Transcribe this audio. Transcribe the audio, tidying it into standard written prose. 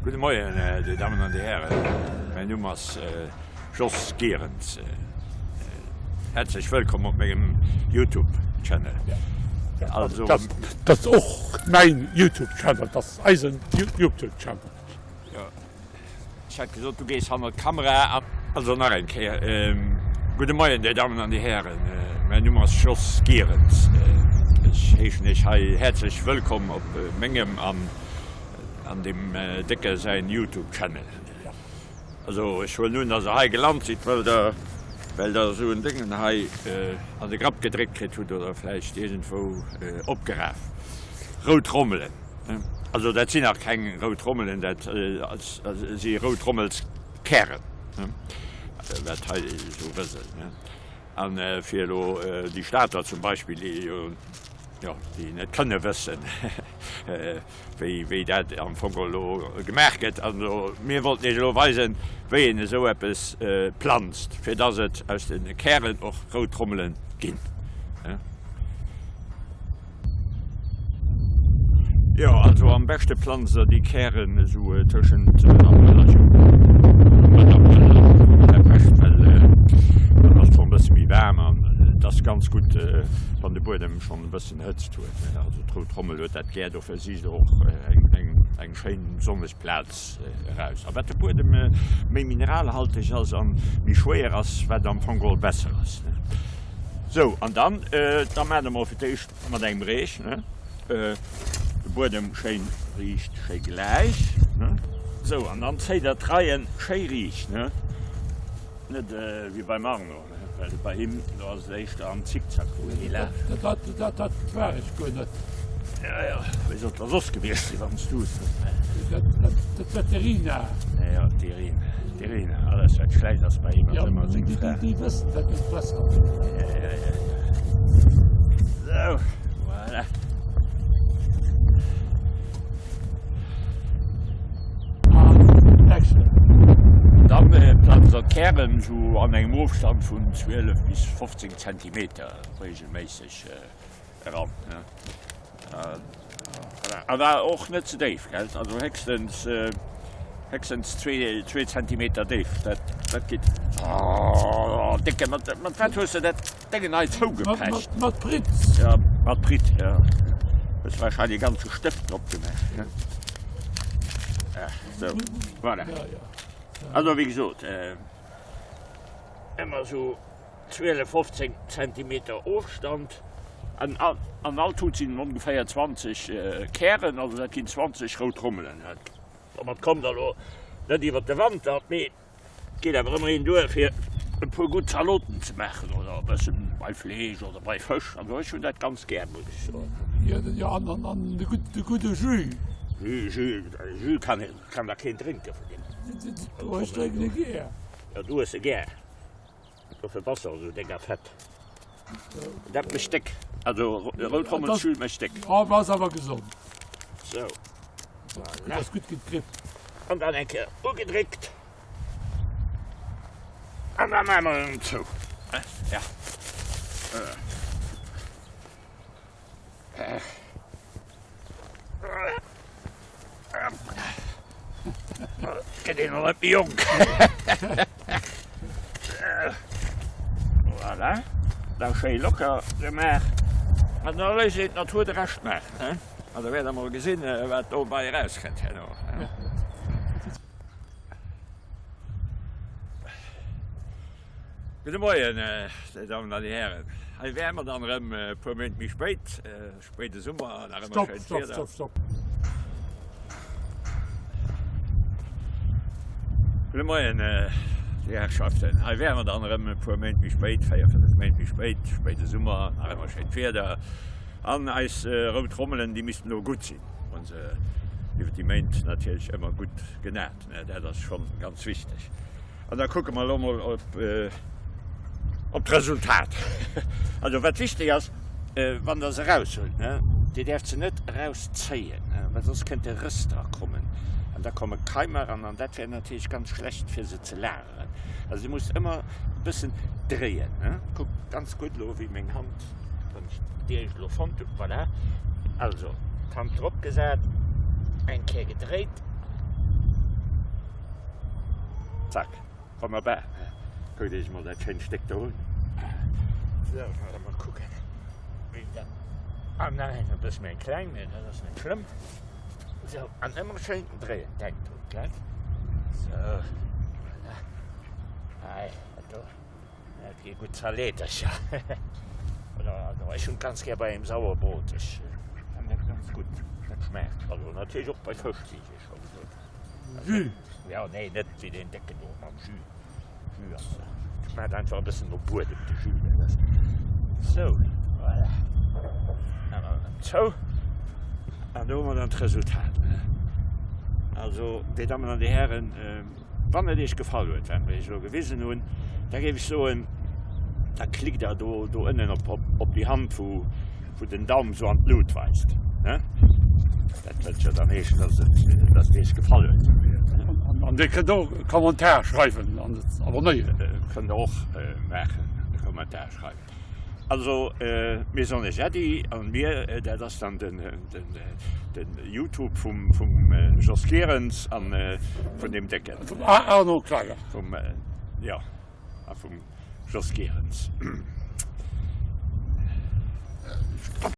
Gudde Moien, Dir Dammen an Dir Hären. Mäin Numm ass Jos Gierens. Häerzlech wëllkomm op mengem Youtube Channel. Also. Dat ass och mäin Youtube Channel, dat ass eisen Youtube Channel. Jo, ech hat gesot, du gees hannert d'Kamera an. Also nach eng Kéier, Gudde Moien, Dir Dammen an Dir Hären. Mäin Numm ass Jos Gierens. Ech heeschen Iech hei häerzlech wëllkomm op mengem an an dem Décke säin Youtube Channel. Also ech huelen un, dass Der hei gelant sidd, well Der well Der esou en Déngen hei an de Grapp gedréckt kritt hutt oder vläicht iergendwou opgeraf. Rout Rommelen, also dat sinn nach keng rout Rommelen, dat si rout Rommelskären, wat hei esou rëselt. A fir elo déi Stater zum Beispill, déi jo, jo, déi net kënne wëssen, wéi, wéi dat am Fong elo gemaach gëtt. Also mir wollten Iech elo weisen, wéi een esou eppes planzt, fir dass et aus de Kären och rout Trommele ginn. Jo, also am beschte planzt der déi Kären esou tëschent Abrëll a Juni. Mëtt Abrëll am bescht, well dann ass et schonn e bësse méi waarm an et ass ganz gutt, wann de Buedem schonn e bëssen Hëtzt huet. Also d'rout Trommel huet dat gär, dofir sicht der och eng schéin sonneg Plaz eraus. A wat de Buedem méi mineralhalteg ass an méi schwéier ass, wat am Fong geholl besser ass. Sou, an dann, da maacht der mol fir d'éischt mat engem Reech, ne, de Buedem schéin riicht, schéi gläich, ne. Sou, an dann zéit der d'Reien schéi riicht, ne, net wéi beim Arno, ne, well bei him, do ass et éischter am Zickzack, wou een laaft. Dat, dat, dat war ech guer net. Ja, ja, wéi sollt dat soss gewiescht sinn, wann s du et net. Dat, dat war d'Irina. Ja, ja, d'Irina. D'Irina, alles wat schlecht ass bei him ass ëmmer seng Fra. Déi wëssen dat net besser. Ja, ja, ja. Sou, voilà. An Action. Dann planze der d'Kären sou an engem Ofstand vun 12 bis 15 Zentimeter regelméisseg eran. Awer och net ze déif, gell? Also héchstens, héchstens zwee Zentimeter déif. Dat, dat geet. Oh, Décke, mat, mat wat hues de dat Déngen hei zougepecht? Mat, mat Pritt. Ja, mat Pritt, ja. Hues wahrscheinlech e ganze Stëft drop gemaach, ne? Ah, sou, voilà. Also, wéi gesot, ëmmer sou. 12, 15 Zentimeter Ofstand. An an all Tut sinn ongeféier 20 Kären, also dat ginn 20 rout Rommelen. Domat kommt der elo net iwwer de Wanter, mee et geet awer ëmmer een duer fir e puer gutt Zaloten ze maachen oder e bëssen bei Fleesch oder bei Fësch. Also ech hunn dat ganz gär, muss ech soen. Jo, an de gudde Jus. Jus, Jus, Jus kann, kann der keen drénke vun deem. Ech drénken e gär. Jo, du hues e gär. Dofir bass de och esou déck a fett. Dat mécht déck. Also rout Rommelsjus mécht déck. Oh, ass awer gesond. Sou. Voilà. Ass gutt géint d'Gripp. An dann eng Kéier ugedréckt. An da maache mer en zou. Ja. Gëtt een och net méi jonk. Voilà, da schéi locker gemaach. An da léisst een d'Natur de Rescht maachen. An da wäert der mol gesinn, wat dobei erauskënnt herno. Gudde Moien, Dir Dammen an Dir Hären. Hei wäre mer dann erëm e puer Méint méi spéit. Spéide Summer, nach ëmmer schéint Wieder. Stopp, stopp, stopp. Gudde Moien, Dir Herrschaften. Hei wäre mer dann erëm e puer Méint méi spéit, 4, 5 Méint méi spéit. Spéide Summer, nach ëmmer schéint Wieder. An eis rout Rommelen, déi missten elo gutt sinn. Hu se iwwer déi Méint natierlech ëmmer gutt genat. Dat ass schonn ganz wichteg. An da kucke mer elo mol op op d'Resultat. Also wat wichteg ass, wann Der se eraushuelt, ne, Dir däerft se net erauszéien, well soss kënnt e Rëss dra kommen an da komme Keimer eran an dat wär natierlech ganz schlecht fir se ze lageren. Also Dir musst ëmmer e bëssen dréien, ne. Kuckt ganz gutt elo wéi meng Hand, wann ech déi éischt elo fonnt hunn, voilà. Also d'Hand drop gesat, eng Kéier gedréit. Zack, wonnerbar. Kuckt iech mol dat schéint Stéck do un. Sou, mol kucken, wéi dat. Ah nein, e bësse méi kleng, mee dat ass net schlëmm. Sou, an ëmmer schéin dréien, denkt drun, gell? Sou, voilà. Hei, dat do, dat gi gutt Zerleetercher. Oder, also ech hunn ganz gär bei engem Sauerbrot, ech fannen dat ganz gutt, dat schmaacht. Also natierlech och bei Fësch, wéi ech scho gesot hunn. Jus? Jo, nee, net wéi deen décken do mam Jus. Jus ass, schmaacht einfach e bëssen no Buedem, de Jus, dat ass. Sou, voilà. Maache mer erëm zou. An do hu mer dann d'Resultat. Also, Dir Dammen an Dir Hären, wann et Iech gefall huet, wat mer Iech elo gewisen hunn, da géif ech soen, da klickt Der do, do ënnen op, op, op déi Hand, wou, wou den Daum sou an d'Lut weist. Dat wëllt jo dann heeschen, dass et, dass et Iech gefall huet. An Dir kënnt och e Kommentar schreiwen an et abonnéieren. Kënnt Der och maachen, e Kommentar schreiwen. Also mir soen Iech Äddi an mir, dat ass dann den, den, den Youtube vum, vum Jos Gierens an vun deem Décken. Vum Arno Kleiner. Vum, jo, a vum Jos Gierens.